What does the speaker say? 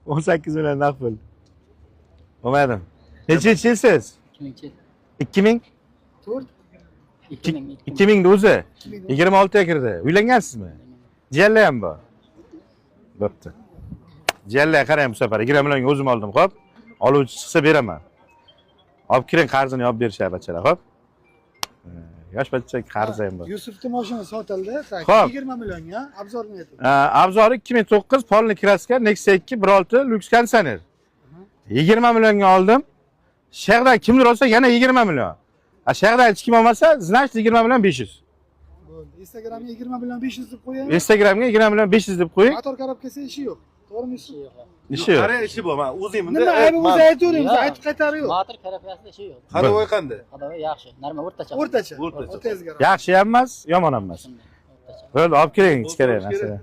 18 million naqd pul. Bo'lmadim. Nechinchi yilsiz? 2000. 2000? 4. 2000. 2000 ni o'zi. 26 ga kirdi. Uylangansizmi? Jiyanlar ham bor. Bo'pti. Jiyanlar, qarang, bu safar 20 millionga o'zim oldim, xo'p? Oluvchi chiqsa beraman. Olib kiring, qarzini yopib berishadi bachalar, xo'p? Yosh bacha qarzi ham bor. Yusufni mashina sotildi. Так, Xo'p. 20 millionga обзор ni ayting. Обзор i 2009, полный краска, Nexia 2 1.6 люкс konditsioner. 20 millionga oldim. Shahdan kimdir olsa, yana 20 million. A shahdan hech kim olmasa, значит, 20 million 500. Bo'ldi. Instagramga 20 million 500 deb qo'ying. Instagramga 20 million 500 deb qo'ying. Motor коробка si ishi yo'q. To'g'rimi, Yusuf? Ishi yo'q. Qarang, ishi bor. Men o'zim bunda. Nima aybi bo'lsa aytavering, biz aytib qaytari yo'q. Motor коробка sida ishi yo'q. Ходовой qanday? Ходовой yaxshi. Normal, o'rtacha. O'rtacha. O'rtacha. O'rtangizga. Yaxshi ham emas, yomon ham emas. Shunday, o'rtacha. Bo'ldi, olib kiring ichkariga narsalar.